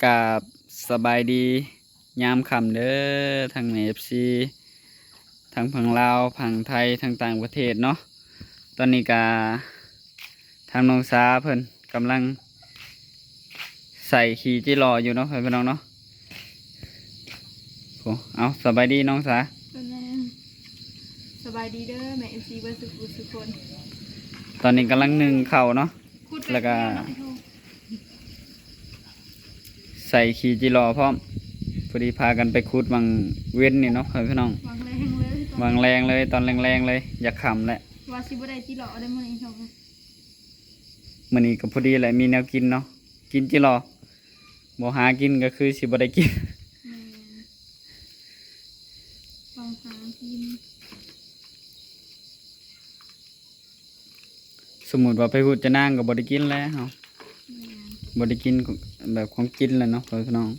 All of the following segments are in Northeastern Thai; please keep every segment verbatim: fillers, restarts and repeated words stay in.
กราบสบายดียามค่ำเด้อ ทั้งแม่เอฟซี ทั้งฝั่งลาว ฝั่งไทย ทั้งต่างประเทศเนาะ ตอนนี้กะทางน้องสาเพิ่นกำลังใส่ขี้จิหล่ออยู่เนาะ พี่น้องเนาะ โอ้ เอา สบายดีน้องสา สบายดีเด้อแม่เอฟซี เบิดสุขุสุคน ตอนนี้กำลังนึ่งข้าวเนาะ ขุดไป แล้วก็ เที่ยวเนาะไอ้โท ใส่ขี้จิหล่อพร้อม พอดีพากันไปขุดหว่างเว็นนี่เนาะ พี่น้อง หว่างแลงเลย หว่างแลงเลย ตอนแลงๆเลย อยากค่ำแล้ว ว่าสิบ่ได้จิหล่อได้มื้อนี้ไอ้โท มื้อนี้ก็พอดีแหละ มีแนวกินเนาะ กินจิหล่อ บ่หากินก็คือสิบ่ได้กิน แม่น ต้องหากิน สมมุติว่าไปฮุดจะนางก็บ่ได้กินแล้วเฮา แม่น บ่ได้กินแบบของกินแล้วเนาะ พี่น้อง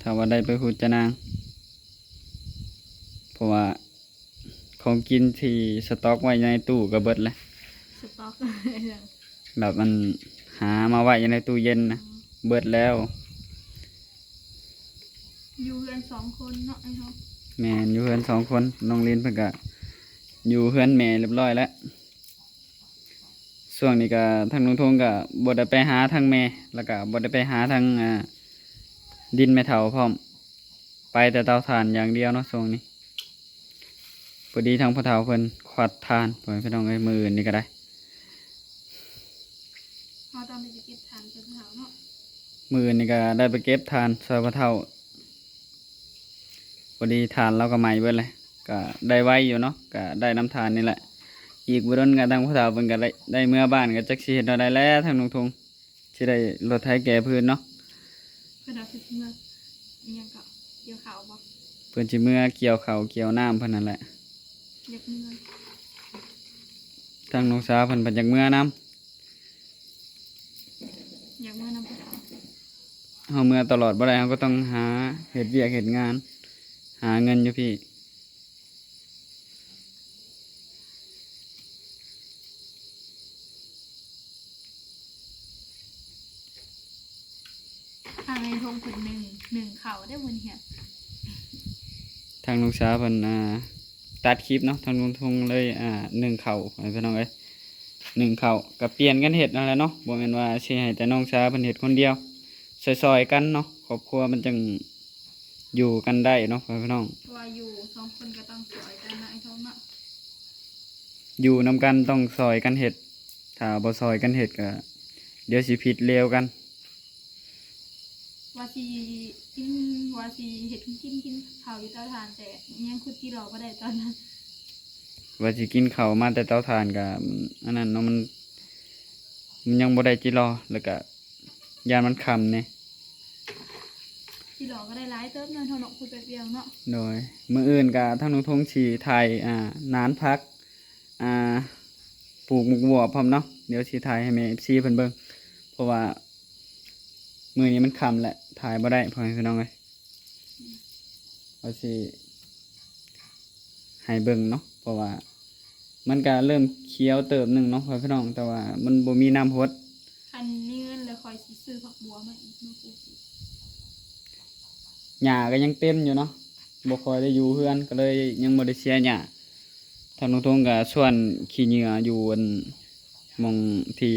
ถ้าว่าได้ไปฮุดจะนาง เพราะว่าของกินที่สต็อกไว้ในตู้ก็เบิดแล้ว สต็อก แบบมันหามาไว้อยู่ในตู้เย็นนะ อ๋อ เบิดแล้ว อยู่เฮือนสองคนเนาะไอ้เฮา แม่น อยู่เฮือนสองคน น้องลินเพิ่นก็อยู่เฮือนแม่เรียบร้อยแล้ว ช่วงนี้ก็ทางลุงทงก็บ่ได้ไปหาทางแม่ แล้วก็บ่ได้ไปหาทาง อ่า ดินแม่เฒ่าพร้อม ไปแต่เตาถ่านอย่างเดียวเนาะช่วงนี้ พอดีทางพ่อเฒ่าเพิ่นควัดถ่าน พ่อแม่พี่น้องเอ้ย มื้ออื่นนี่ก็ได้ เฮาต้องไปเก็บถ่านช่วยพ่อเฒ่าเนาะ มื้ออื่นนี่ก็ได้ไปเก็บถ่านช่วยพ่อเฒ่า พอดีถ่านเราก็ไหม้เบิดเลย ก็ได้ไวอยู่เนาะ ก็ได้นำถ่านนี่แหละ อีกบ่ดนก็ทางพ่อเฒ่าเพิ่นก็ได้ ได้เมือบ้าน ก็จักสิเฮ็ดแนวใดแล้วทางลุงทง สิได้รถไถแก่พื้นเนาะ เพิ่นเอาสิเมืออิหยังก็เกี่ยวข้าวบ่ เพิ่นสิเมือเกี่ยวข้าวเกี่ยวน้ำเพิ่นนั่นแหละ อยากเมือ ทางน้องสาวเพิ่นเพิ่นอยากเมือนำ อยากเมือนำพ่อเฒ่า เฮาเมือตลอดบ่ได้ เฮาก็ต้องหาเฮ็ดเวียกเฮ็ดงาน หาเงินอยู่พี้ ทางไอ้ทงเพิ่นนึ่ง นึ่งข้าวได้มื้อนี้ฮะ ทางน้องสาวเพิ่น อ่า ตัดคลิปเนาะ ทางน้องทงเลย อ่า นึ่งข้าวให้พี่น้องเอ้ย นึ่งข้าวก็เปลี่ยนกันเฮ็ดนั่นแหละเนาะ บ่แม่นว่าสิให้แต่น้องสาวเพิ่นเฮ็ดคนเดียว ซอยๆกันเนาะ ครอบครัวมันจั่งอยู่กันได้เนาะพี่น้อง เพราะว่าอยู่สองคนก็ต้องซอยกันนะไอ้ทงเนาะ อยู่นำกันต้องซอยกันเฮ็ด ถ้าบ่ซอยกันเฮ็ดก็เดี๋ยวสิผิดเลวกัน ว่าสิกิน ว่าสิเฮ็ดกิน กินข้าวอยู่เตาถ่าน แต่ยังขุดจิหล่อบ่ได้ตอนนั้น ว่าสิกินข้าวมาแต่เตาถ่านก็ อันนั้นเนาะ มัน มันยังบ่ได้จิหล่อ แล้วก็ย่านมันค่ำแหน่ จิหล่อก็ได้หลายเติบเนาะ เฮาเนาะ ขุดแป๊บเดียวเนาะ โดย มื้ออื่นก็ทางน้องทงสิถ่าย อ่า หนานผัก อ่า ปลูกหมากบัวพร้อมเนาะ เดี๋ยวสิถ่ายให้แม่เอฟซีเพิ่นเบิ่ง เพราะว่ามื้อนี้มันค่ำแล้ว ถ่ายบ่ได้พ่อแม่พี่น้องเอ้ย ว่าสิให้เบิ่งเนาะ เพราะว่ามันก็เริ่มเขียวเติบหนึ่งเนาะพ่อแม่พี่น้อง แต่ว่ามันบ่มีน้ำหด คันมีเงินแล้วค่อยสิซื้อผักบัวมาอีกมาปลูกอีก หญ้าก็ยังเต็มอยู่เนาะ บ่ค่อยได้อยู่เฮือน ก็เลยยังบ่ได้เสียหญ้า ทางน้องทงก็ส่วนขี้เหงื่ออยู่อันหม่องที่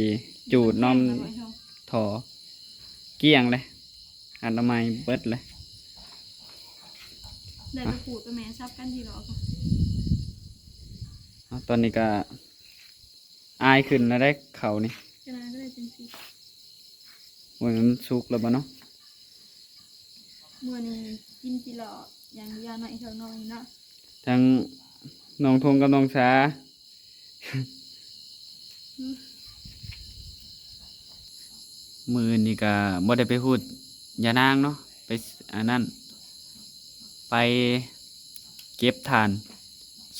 จูดน้ำ เกลี้ยงแล้วไอ้ทง ท่อ เกลี้ยงเลย อนามัยเบิดเลย ได้ไปขูดไปแม่ซับกันทีหรอก เอา ตอนนี้ก็อายขึ้นแล้วได้เขานี่ ก็ได้ ก็ได้จังสิ โอ้ย มันสุกแล้วบ่เนาะ มื้อนี้กินจิหล่ออย่างเดียวเนาะ อีกเท่าน้อยเนาะ ทั้งน้องทงกับน้องสา มื้อนี้ก็บ่ได้ไปฮุดยานางเนาะ ไปอันนั้น ไปเก็บถ่าน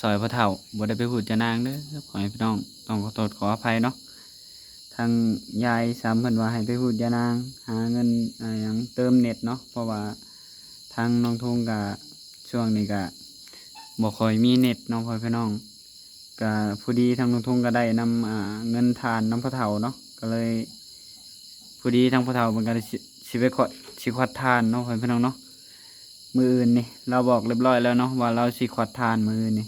ซอยพ่อเฒ่า บ่ได้ไปฮุดยานางเด้อพ่อแม่พี่น้อง ต้องขอโทษขออภัยเนาะ ทางยายซ้ำเพิ่นว่าให้ไปฮุดยานาง หาเงิน อ่า หยังเติมเน็ตเนาะ เพราะว่าทางน้องทงก็ช่วงนี้ก็บ่ค่อยมีเน็ตเนาะพ่อแม่พี่น้อง ก็พอดีทางน้องทงก็ได้นำ อ่า เงินถ่านนำพ่อเฒ่าเนาะ ก็เลย พอดีทางพ่อเฒ่าเพิ่นก็ได้สิ สิไปขอ สิ สิขวัดถ่านเนาะพ่อแม่พี่น้องเนาะ มื้ออื่นนี่ ลาวบอกเรียบร้อยแล้วเนาะ ว่าลาวสิขวัดถ่านมื้ออื่นนี่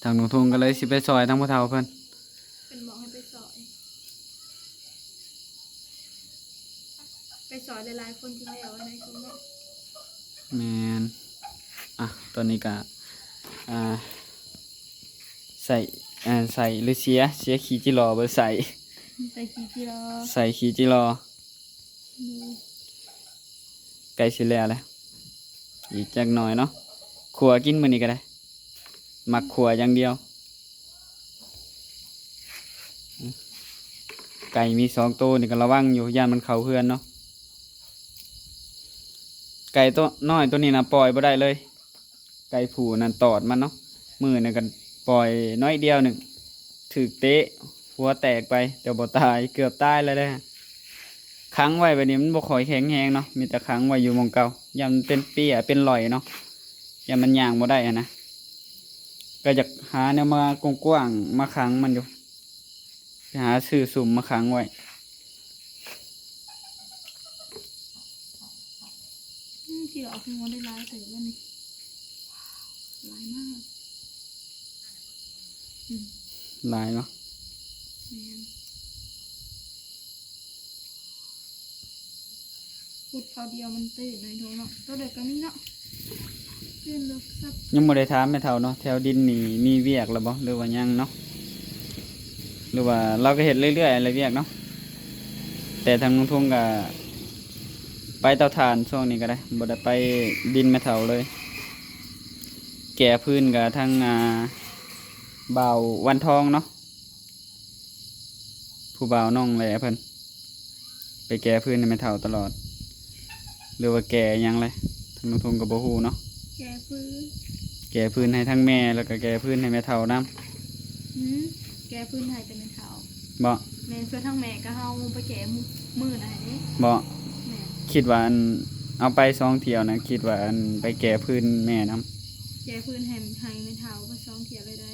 ทางลุงทุ่งก็เลยสิไปซอยทางพ่อเฒ่าเพิ่น เพิ่นบอกให้ไปซอย ไปซอยหลายๆคนจั่งแล้ว อันใด๋คนเนาะ แม่น อ่ะ ตอนนี้ก็ อ่า ใส่ อ่า ใส่หรือเสีย เสียขี้จิหล่อบ่ใส่ ใส่ขี้จิหล่อ ใส่ขี้จิหล่อ อืม ใกล้สิแล้วแหละ อีกจักหน่อยเนาะ คั่วกินมื้อนี้ก็ได้ มักคั่วอย่างเดียว ไก่มีสองโตนี่ก็ระวังอยู่ ย่านมันเข้าเฮือนเนาะ ไก่โตน้อยโตนี้นะปล่อยบ่ได้เลย ไก่ผู้นั่นตอดมันเนาะ มื้อนั้นก็ปล่อยน้อยเดียวหนึ่ง ถืกเตะ หัวแตกไป แต่บ่ตาย เกือบตายแล้วเด้ ขังไว้แบบนี้มันบ่ค่อยแข็งแรงเนาะ มีแต่ขังไว้อยู่หม่องเก่า ย่านมันเป็นเปี้ย เป็นหล่อยเนาะ ย่านมันย่างบ่ได้หั้นนะ ก็อยากหาแนวมากว้างๆ มาขังมันอยู่ ไปหาซื้อซุมมาขังไว้ อืม ที่เอาขึ้นมาได้หลายเติบแล้วนี่ หลายมาก อืม หลายเนาะ แม่น ขุดคราวเดียวมันตื้นหน่อยเดียวเนาะ ตัวเดียวก็มีเนาะ ตื้นเลิกซับ ยังบ่ได้ถามแม่เฒ่าเนาะ แถวดินนี่มีเวียกแล้วบ่ หรือว่ายังเนาะ หรือว่าลาวก็เฮ็ดเรื่อยๆ อะไรเวียกเนาะ แต่ทางลุงทุ่งก็ไปเตาถ่านช่วงนี้ก็ได้ บ่ได้ไปดินแม่เฒ่าเลย แก่พื้นก็ทาง อ่า บ่าววันทองเนาะ ผู้บ่าวน้องแหล่เพิ่น ไปแก่พื้นให้แม่เฒ่าตลอด หรือว่าแก่หยังเลย ทางลุงทุ่งก็บ่ฮู้เนาะ แก่พื้น แก่พื้นให้ทั้งแม่ แล้วก็แก่พื้นให้แม่เฒ่านำ อืม แก่พื้นให้แต่แม่เฒ่า บ่ แม่น ส่วนทางแม่ก็เฮาไปแก่มื้อ มื้อนั้นเด้ บ่ แม่น คิดว่าอัน เอาไปสองเที่ยวนะ คิดว่าอันไปแก่พื้นแม่นำ แก่พื้นให้ ให้แม่เฒ่าไปสองเที่ยวเลยได้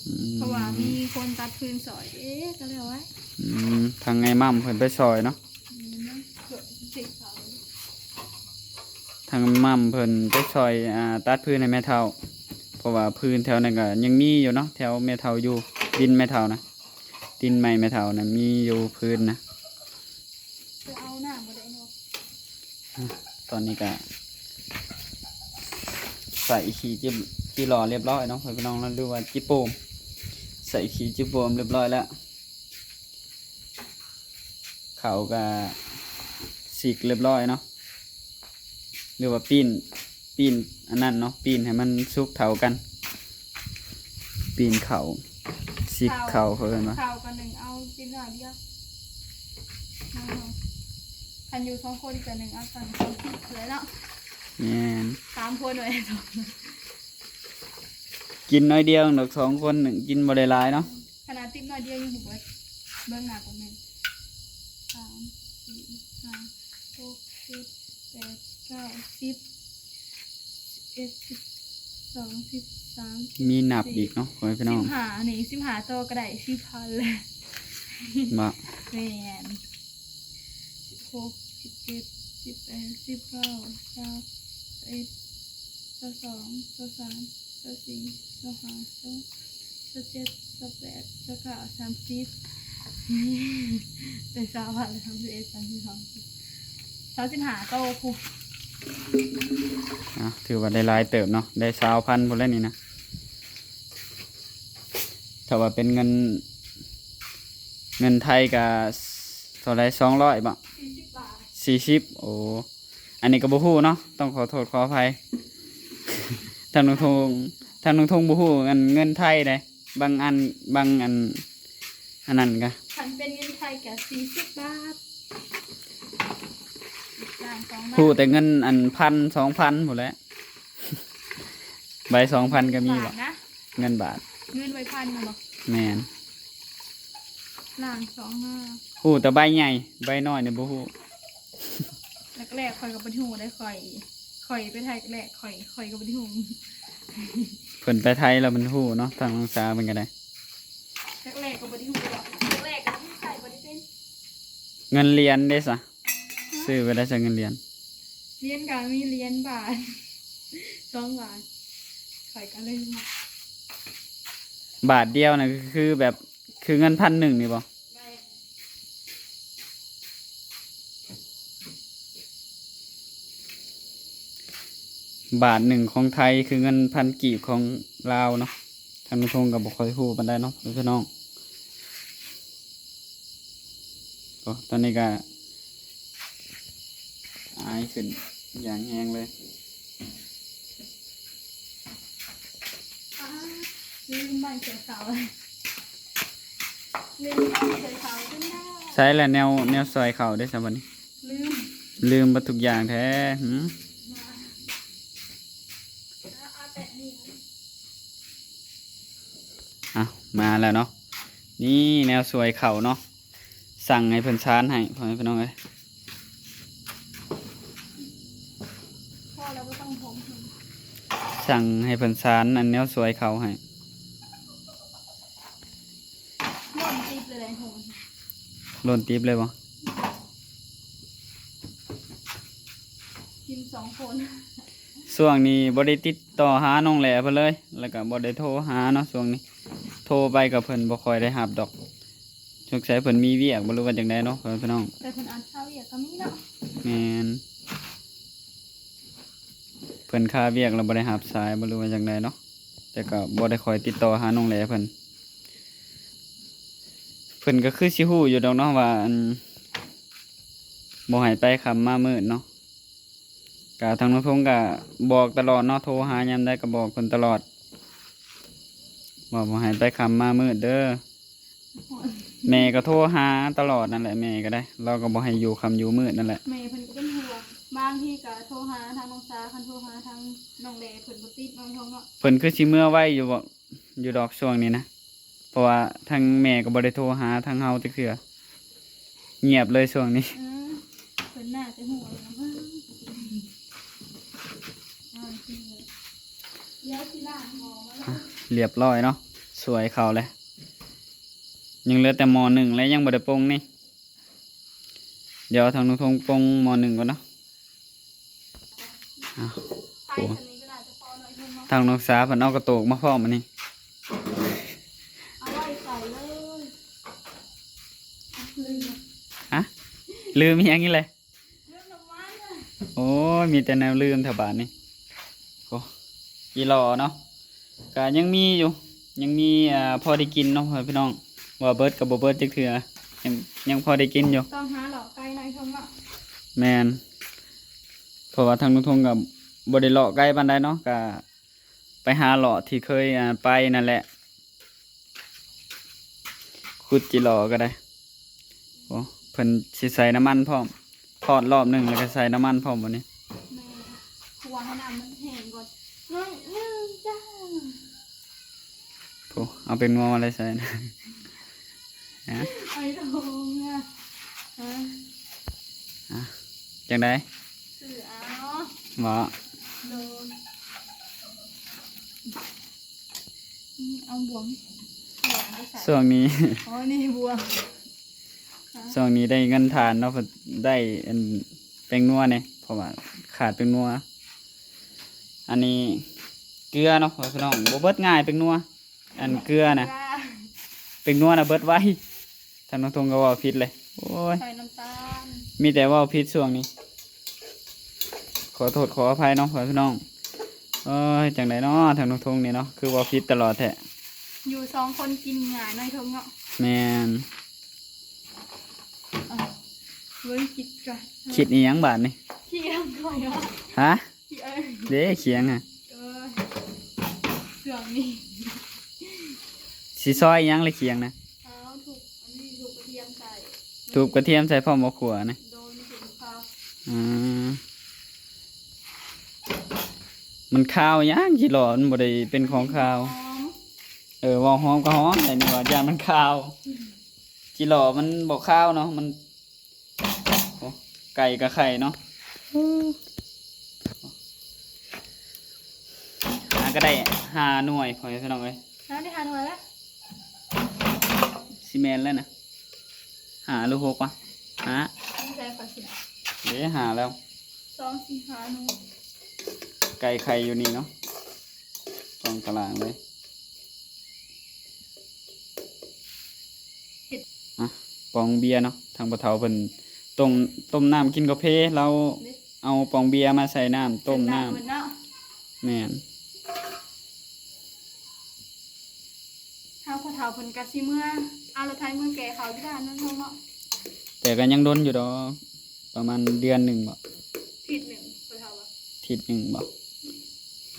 อืม เพราะว่ามีคนตัดพื้นซอย เอ๊ะ ก็แล้ววะ อืม ทางไอ้ม่ำเพิ่นไปซอยเนาะ อืม เกิดเจ็บเขา ทางม่ำเพิ่นไปซอย อ่า ตัดพื้นให้แม่เฒ่า เพราะว่าพื้นแถวนั้นก็ยังมีอยู่เนาะ แถวแม่เฒ่าอยู่ ดินแม่เฒ่านะ ดินใหม่แม่เฒ่านะ มีอยู่พื้นนะ ไปเอาน้ำบ่ได้เนาะ ตอนนี้ก็ ใส่ขี้จิ จิหล่อเรียบร้อยเนาะ พี่น้องเนาะ หรือว่าจิโปม ใส่ขี้จิโปมเรียบร้อยแล้ว เขาก็สิกเรียบร้อยเนาะ หรือว่าปิ้น ปิ้นอันนั้นเนาะ ปิ้นให้มันสุกเท่ากัน ปิ้นเขา สิกเขาเขาเอิ้นว่า เขาก็หนึ่งเอากินหน่อยเดียว คันอยู่สองคนก็หนึ่งเอาสั่งสองสิกเลยเนาะ แม่น สามคนเลย กินน้อยเดียวดอก สองคนหนึ่งกินบ่ได้หลายเนาะ ขนาดติ๊บน้อยเดียวยังบ่เบิด เบิ่งหน้าก่อนแม่น สาม สี่ ห้า หก เจ็ด แปด เก้า สิบ สิบเอ็ด สิบสอง สิบสาม มีนับอีกเนาะ พ่อแม่พี่น้อง สิบห้า นี่ สิบห้าโตก็ได้สิบพันเลย บ่ แม่น สิบหก สิบเจ็ด สิบแปด สิบเก้า ซาว ซาวเอ็ด ซาวสอง ซาวสาม ซาวสี่ ซาวห้า ซาวหก ซาวเจ็ด ซาวแปด ซาวเก้า สามสิบ ได้ซาวพัน สามสิบเอ็ด สามสิบสอง สามสิบห้าโตพุ้น อ่ะ ถือว่าได้หลายเติบเนาะ ได้ซาวพันพุ้นแล้วนี่นะ ถ้าว่าเป็นเงิน เงินไทยก็เท่าไหร่ สองร้อยบ่ สี่สิบ โอ้ อันนี้ก็บ่ฮู้เนาะ ต้องขอโทษขออภัย ทางลุงทง ทางลุงทงบ่ฮู้เงิน เงินไทยเด้ บางอัน บางอัน อันนั้นก็ คันเป็นเงินไทยก็สี่สิบบาท ล้านสองล้าน ฮู้แต่เงินอันพัน สองพันพุ้นแหละ ใบสองพันก็มีบ่ บาทนะ เงินบาท เงินใบพันน่ะบ่ แม่น ล้านสองห้า ฮู้แต่ใบใหญ่ ใบน้อยนี่บ่ฮู้ แรกๆ ข้อยก็บ่ฮู้ได้ ข้อย ข้อยไปไทยแรก ข้อย ข้อยก็บ่ฮู้ เพิ่นไปไทยแล้วมันฮู้เนาะ ทางน้องสาวเพิ่นก็ได้ แรกๆ ก็บ่ได้ฮู้ดอก แรกๆ ก็บ่ได้ใช้ บ่ได้เป็น เงินเหรียญเด้ซะ ซื้อไปได้ใช้เงินเหรียญ เหรียญก็มีเหรียญบาท สองบาท ข้อยก็เลยมา บาทเดียวน่ะคือแบบ คือเงินพันหนึ่งนี่บ่ แม่น บาทหนึ่งของไทยคือเงินพันกีบของลาวเนาะ ทางนุทงก็บ่ค่อยฮู้ปานใดเนาะพี่น้อง ก็ตอนนี้ก็อายขึ้นอย่างแฮงเลย อ้า ลืมใบเสียเขา ลืมใบเสียเขาขึ้นหน้า ใช้แล้วแนว แนวซอยเขาได้ซะบัดนี้ ลืม ลืมเบิดทุกอย่างแท้ หืม เอา เอาแบบนี้ อ่ะ มาแล้วเนาะ นี่แนวซอยเขาเนาะ สั่งให้เพิ่นซานให้ พ่อแม่พี่น้องเอ้ย พอแล้วบ่ต้องหอม สั่งให้เพิ่นซานอันแนวซอยเขาให้ หล่นติ๊บเลย หล่นติ๊บเลยบ่ กินสองคน ช่วงนี้บ่ได้ติดต่อหาน้องแหล่เพิ่นเลย แล้วก็บ่ได้โทรหาเนาะ ช่วงนี้ โทรไปก็เพิ่นบ่ค่อยได้รับดอก สงสัยเพิ่นมีเวียกบ่ หรือว่าจั่งใดเนาะ พ่อแม่พี่น้อง แต่เพิ่นอาจคาเวียกก็มีเนาะ แม่น เพิ่นคาเวียกแล้วบ่ได้รับสายบ่ หรือว่าจั่งใดเนาะ แต่ก็บ่ได้ค่อยติดต่อหาน้องแหล่เพิ่น เพิ่นก็คือสิฮู้อยู่ดอกเนาะว่า อัน บ่ให้ไปค่ำมามืดเนาะ ก็ทางน้องทงก็บอกตลอดเนาะ โทรหายามใดก็บอกเพิ่นตลอด ว่าบ่ให้ไปค่ำมามืดเด้อ แม่ก็โทรหาตลอดนั่นแหละ แม่ก็ได้ ลาวก็บ่ให้อยู่ค่ำอยู่มืดนั่นแหละ แม่เพิ่นก็เป็นห่วง บางทีก็โทรหาทางน้องสา คันโทรหาทางน้องแหล่เพิ่นบ่ติดเนาะ น้องทงเนาะ เพิ่นคือสิเมือไวอยู่บ่ อยู่ดอกช่วงนี้นะ เพราะว่าทางแม่ก็บ่ได้โทรหาทางเฮาจักเทื่อ เงียบเลยช่วงนี้ อืม เพิ่นน่าจะฮู้แล้วมั้ง เอาจริงเลย เดี๋ยวสิล้างหม้อมาแล้ว อ่ะ เรียบร้อยเนาะ ซอยเขาแล้ว ยังเหลือแต่หม้อหนึ่งแล้วยังบ่ได้ปรุงนี่ เดี๋ยวทางน้องทงปรุงหม้อหนึ่งก่อนเนาะ อ้าว ไข่ โอ้ อันนี้ก็น่าจะพอหน่อยนึงเนาะ ทางน้องสาเพิ่นเอากระโตกมาพร้อมอันนี้ เอาไว้ใส่เลย ลืม ฮะ ลืมอีหยังอีกเลย ลืมน้ำมันอะ โอ้ย มีแต่แนวลืมแถวบ้านนี่ โอ้ จิหล่อเนาะ ก็ยังมีอยู่ ยังมี อ่า พอได้กินเนาะพี่น้อง ว่าเบิดก็บ่เบิดจักเทื่อ ยัง ยังพอได้กินอยู่ ต้องหาหลอกไก่หน่อยเพิ่นว่า แม่น เพราะว่าทางน้องทงก็บ่ได้เลาะไกลปานใดเนาะ ก็ไปหาเลาะที่เคย อ่า ไปนั่นแหละ ขุดจิหล่อก็ได้ โอ้ เพิ่นสิใส่น้ำมันพร้อม ทอดรอบหนึ่งแล้วก็ใส่น้ำมันพร้อมบัดนี้ แม่ คั่วให้น้ำมันแห้งก่อน น้อยหนึ่งจ้า โอ้ เอาเป็นงัวอะไรใส่นะ ฮะ ไอ้ทองอะ ฮะ อ่ะ จั่งใด ซื้อเอา บ่ โดน อืม เอาบ่วง บ่วงไปใส่ ช่วงนี้ อ๋อ นี่บ่วง ฮะ ช่วงนี้ได้เงินทานเนาะ ได้อันแป้งนัวเนี่ย เพราะว่าขาดแป้งนัว อันนี้เกลือเนาะพี่น้อง บ่เบิดง่ายแป้งนัว อันเกลือน่ะ เกลือ แป้งนัวน่ะเบิดไว ทางน้องทงก็เว้าผิดเลย โอ้ย ใส่น้ำตาล มีแต่เว้าผิดช่วงนี้ ขอโทษขออภัยเนาะพี่น้อง เอ้ย จั่งใดเนาะ ทางน้องทงนี่เนาะ คือเว้าผิดตลอดแท้ อยู่สองคนกินง่ายหน่อยทงเนาะ แม่น อ่ะ เบิ่งคิดก่อน คิดอีหยังบาดนี่ เคียงก่อนเนาะ ฮะ เคียง เด้เคียงอะ เออ เครื่องนี่ สิซอยอีหยังเลยเคียงนะ เอาทุบ อันนี้ทุบกระเทียมใส่ ทุบกระเทียมใส่พร้อมบ่ขั่วนะ โดนมันถึงคาว อืม มันคาวหยังจิหล่อ มันบ่ได้เป็นของคาว หอม เออ เว้าหอมก็หอม แต่นี่ว่าย่านมันคาว จิหล่อมันบ่คาวเนาะ มัน โอ้ ไก่กับไข่เนาะ หาก็ได้ห้าหน่วย พ่อแม่พี่น้องเอ้ย หาได้ห้าหน่วยแล้ว สิแม่นแล้วนะ ห้าหรือหกวะ ห้า ไม่ใช่ขอคิด เด้ หาแล้ว สอง สี่ ห้า หน่วย ไก่ไข่อยู่นี่เนาะ กองตารางเลย เฮ็ด อ่ะ ปองเบียร์เนาะ ทางพ่อเฒ่าเพิ่นต้ม ต้มน้ำกินกาแฟ เรา เด้ เอาปองเบียร์มาใส่น้ำต้มน้ำ เพิ่นเนาะ แม่น เฮาพ่อเฒ่าเพิ่นกะสิเมือ เอารถไถเมือแก่เขาอยู่บ้านนั่นเนาะ แต่ก็ยังดนอยู่ดอก ประมาณเดือนหนึ่งบ่ อาทิตย์หนึ่ง พ่อเฒ่าว่า อาทิตย์หนึ่งบ่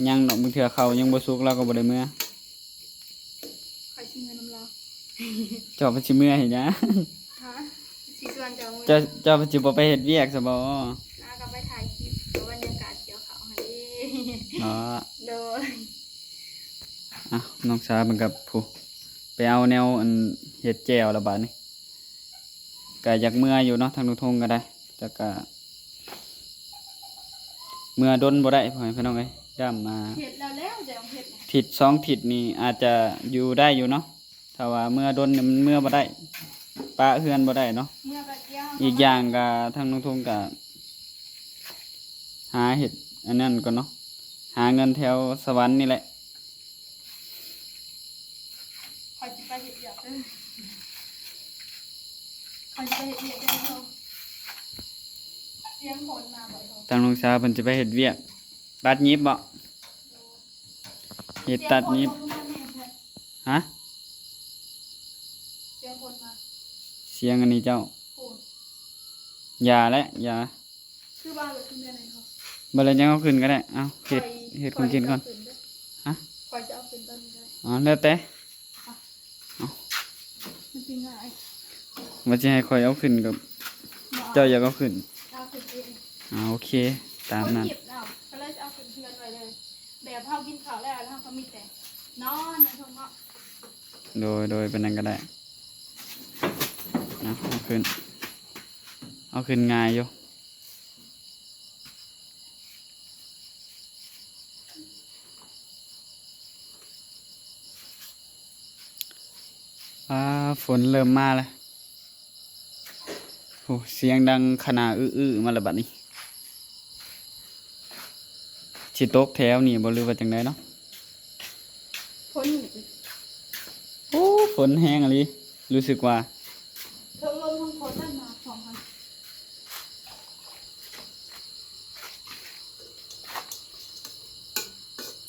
ยังดอก บางเทื่อเขายังบ่สุก เราก็บ่ได้เมือ ข้อยสิเมือนำลาว เจ้าไปสิเมือเฮ็ดหยัง ฮะ สิชวนเจ้าเมือ เจ้า เจ้าไปสิบ่ไปเฮ็ดเวียกซะบ่ อ่ะ ก็ไปถ่ายคลิปกับบรรยากาศเกี่ยวข้าวหั่นเด้ อ๋อ โดย อ่ะ น้องสาวเพิ่นกับผู้ ไปเอาแนวอันเฮ็ดแจ่วละบาดนี้ ก็อยากเมืออยู่เนาะ ทางลุงทงก็ได้ แต่ก็ เมือดนบ่ได้ พ่อแม่พี่น้องเอ้ย ย่ำมา เฮ็ดแล้วแล้ว แต่เฮ็ดนะ ทิศสองทิศนี่อาจจะอยู่ได้อยู่เนาะ ถ้าว่าเมือดนนี่มันเมือบ่ได้ ปะเฮือนบ่ได้เนาะ เมือแป๊บเดียว อีกอย่างก็ทางลุงทงก็ หาเฮ็ดอันนั้นก่อนเนาะ หาเงินแถวสวรรค์นี่แหละ ข้อยสิไปเฮ็ดเวียกเด้อ ข้อยสิไปเฮ็ดเวียกเด้อ เสียงคนมาบ่อยๆ ทางลุงสาวเพิ่นสิไปเฮ็ดเวียก ตัดหยิบบ่ เฮ็ดตัดหยิบ เสียงคนลงมาแน่เพิ่น ฮะ เสียงคนมา เสียงอันนี้เจ้า โอ้ อย่าและ อย่า คือว่าเราขึ้นได้ไหมคะ บ่แล้วยังเอาขึ้นก็ได้ เอาเฮ็ด ข้อย เฮ็ดของกินก่อน ข้อยจะเอาขึ้นเด้อ ฮะ ข้อยจะเอาขึ้นตอนนี้ก็ได้ อ๋อ แล้วแต่ เอา มันสิง่าย ว่าสิให้ข้อยเอาขึ้นกับ บ่ เจ้าอยากเอาขึ้น เอาขึ้นเอง อ่า โอเค ตามนั้น คนหยิบเอา ก็เลยจะเอาขึ้นเฮือนไว้เลย แบบเฮากินข้าวแล้ว แล้วเฮาก็มีแต่นอนในห้องเนาะ โดย โดย เป็นนั้นก็ได้ เอา เอาขึ้น เอาขึ้นง่ายอยู่ อ่า ฝนเริ่มมาแล้ว โอ้ เสียงดังขนาดอื้อๆ มาแล้วบัดนี้ สิตกแถวนี่บ่ หรือว่าจังใดเนาะ ฝนนี่ โอ้ ฝนแฮงอีหลี รู้สึกว่า เทิงลมเทิงฝนนั่นมาสองพัน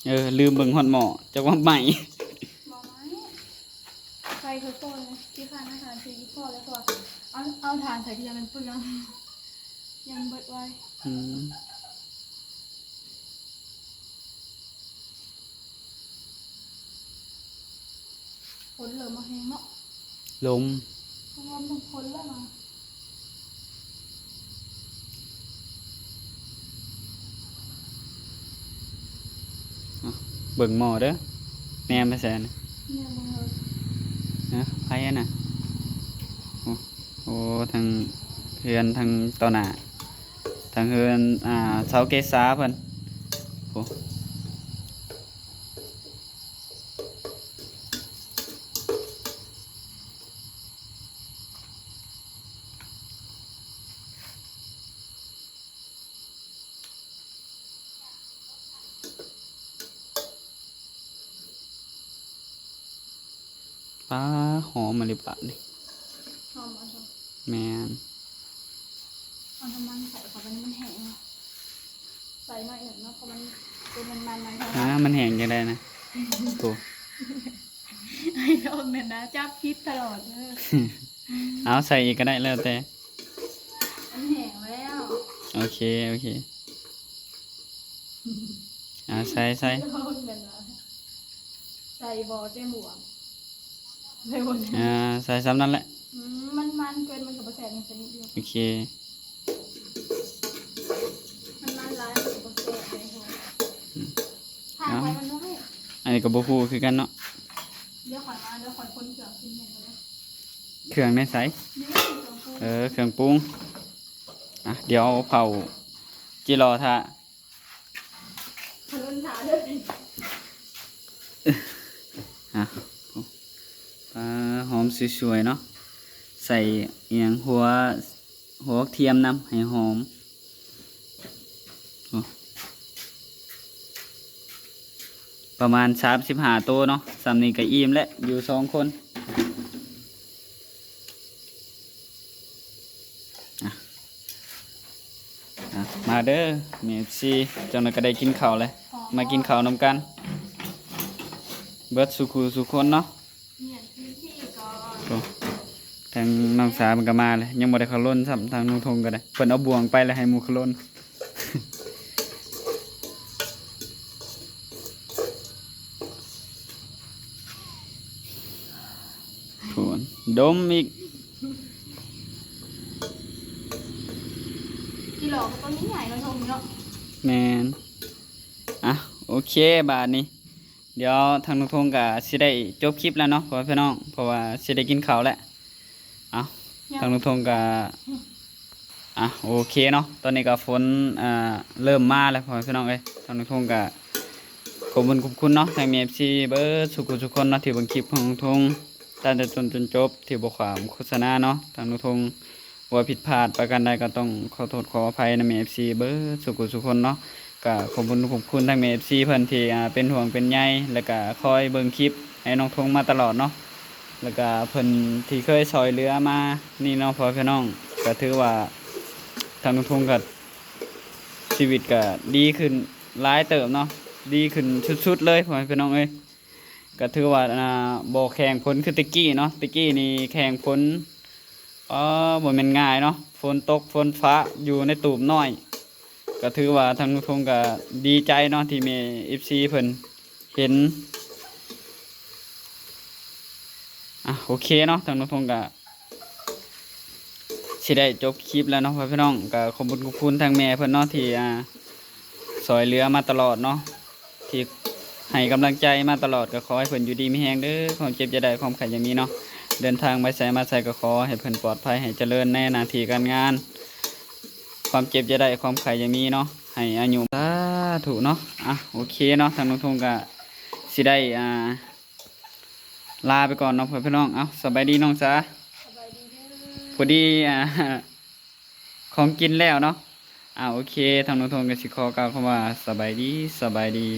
เออ ลืมเบิ่งฮอดหม้อ จักว่าไหม้ หม้อไหม้ ไฟค่อยๆนะ ขี้คร้านเอาถ่านใส่อีกพอแล้ว เพราะว่าเอา เอาถ่านใส่ที่ยังมันเปลือง ยังเบิดไว อืม ฝนเริ่มมาแฮงเนาะ ลม ทั้งลมทั้งฝนแล้วมา อ่ะ เบิ่งหม้อเด้อ แนมไปใส่นะ เนี่ยมึงเลย นะ ไผอะนะ โอ้ โอ้ ทางเฮือน ทางต่อหน้า ทางเฮือน อ่า สาวเกษาเพิ่น โอ้ ปาด หอมมาเลยปะนี่ หอมบ่ แม่น เอาน้ำมันใส่เข้าไปให้มันแห้งเนาะ ใส่หน่อยหนึ่งเนาะ เพราะมันเป็นมันๆหน่อยเท่านั้น อ่า มันแห้งจังได๋นะ โอ้ ไอ้ดอกเนี่ยนะ จับผิดตลอดเลย เอาใส่อีกก็ได้ แล้วแต่ มันแห้งแล้ว โอเค โอเค อ่า ใส่ ใส่ ใส่บ่เต็มบ่วง ใส่บ่เต็ม อ่า ใส่ซ้ำนั่นแหละ อืม มันมันเกิน มันก็บ่แซ่บ มันชนิดเดียว โอเค มันมันหลาย มันก็บ่แซ่บเลย อืม ถ้า เอ้า ไว้มันน้อย อันนี้ก็บ่ฮู้คือกันเนาะ เดี๋ยวข้อยมา เดี๋ยวข้อยคนเครื่องกินให้ก็ได้ เครื่องในไส นี่เครื่องปรุง เออ เครื่องปรุง อ่ะ เดี๋ยวเผาจิรอถ่า เพิ่นถ่าเด้อ อ่ะ ปาด หอมสวยๆเนาะ ใส่อิหยัง หัว หัวกระเทียมนำ ให้หอม ประมาณสามสิบห้าตัวเนาะ ส่ำนี้ก็อิ่มแล้ว อยู่สองคน อ่ะ อ่ะ มาเด้อ เอฟซี จั่งใด๋ก็ได้กินข้าวเลย มากินข้าวนำกัน เบิดสู่คู่สู่คนเนาะ โอ้ ทางน้องสาวมันก็มาเลย ยังบ่ได้เข้าร่นซ้ำ ทางน้องทงก็ได้ เพิ่นเอาบ่วงไปแล้วให้หมู่เข้าร่น โหนดมอีก กิโลก็ต้องมีใหญ่เนาะทงเนาะ แม่น อ่ะ โอเค บาดนี้ เดี๋ยวทางน้องทงก็สิได้จบคลิปแล้วเนาะ พ่อแม่พี่น้อง เพราะว่าสิได้กินข้าวแล้ว เอา ทางน้องทงก็ อ่ะ โอเคเนาะ ตอนนี้ก็ฝน อ่า เริ่มมาแล้ว พ่อแม่พี่น้องเอ้ย ทางน้องทงก็ขอบคุณขอบคุณเนาะ ทาง เอฟซี เบิดสู่คู่สู่คนเนาะ ที่เบิ่งคลิปของน้องทง ตั้งแต่ต้นจนจบ ที่บ่ข้ามโฆษณาเนาะ ทางน้องทงว่าผิดพลาดประการใดก็ต้องขอโทษขออภัยนำ เอฟซี เบิดสู่คู่สู่คนเนาะ ก็ขอบคุณขอบคุณทาง เอฟซี เพิ่นที่ อ่า เป็นห่วงเป็นใย แล้วก็คอยเบิ่งคลิปให้น้องทงมาตลอดเนาะ แล้วก็เพิ่นที่เคยซอยเหลือมานี่เนาะ พ่อแม่พี่น้อง ก็ถือว่าทางน้องทงก็ชีวิตก็ดีขึ้นหลายเติบเนาะ ดีขึ้นสุดๆเลย พ่อแม่พี่น้องเอ้ย ก็ถือว่า อ่า บ่แข่งฝนคือแต่กี้เนาะ แต่กี้นี่แข่งฝน อ๋อ บ่แม่นง่ายเนาะ ฝนตกฝนฟ้าอยู่ในตูบน้อย ก็ถือว่าทางน้องทงก็ดีใจเนาะ ที่มี เอฟซี เพิ่นเห็น อ่ะ โอเคเนาะ ทางน้องทงก็สิได้จบคลิปแล้วเนาะ พ่อแม่พี่น้อง ก็ขอบคุณขอบคุณทางแม่เพิ่นเนาะ ที่ อ่า ซอยเหลือมาตลอดเนาะ ที่ให้กำลังใจมาตลอด ก็ขอให้เพิ่นอยู่ดีมีแฮงเด้อ ความเจ็บอย่าได้ ความไข้อย่ามีเนาะ เดินทางไปไสมาไสก็ขอให้เพิ่นปลอดภัย ให้เจริญในหน้าที่การงาน ความเจ็บอย่าได้ ความไข้อย่ามีเนาะ ให้อายุ สาธุเนาะ อ่ะ โอเคเนาะ ทางน้องทงก็สิได้ อ่า ลาไปก่อนเนาะ พ่อแม่พี่น้อง เอ้า สบายดีน้องสา สบายดีเด้อ พอดี อ่า ของกินแล้วเนาะ อ่า โอเค ทางน้องทงก็สิขอกล่าวคำว่าสบายดี สบายดี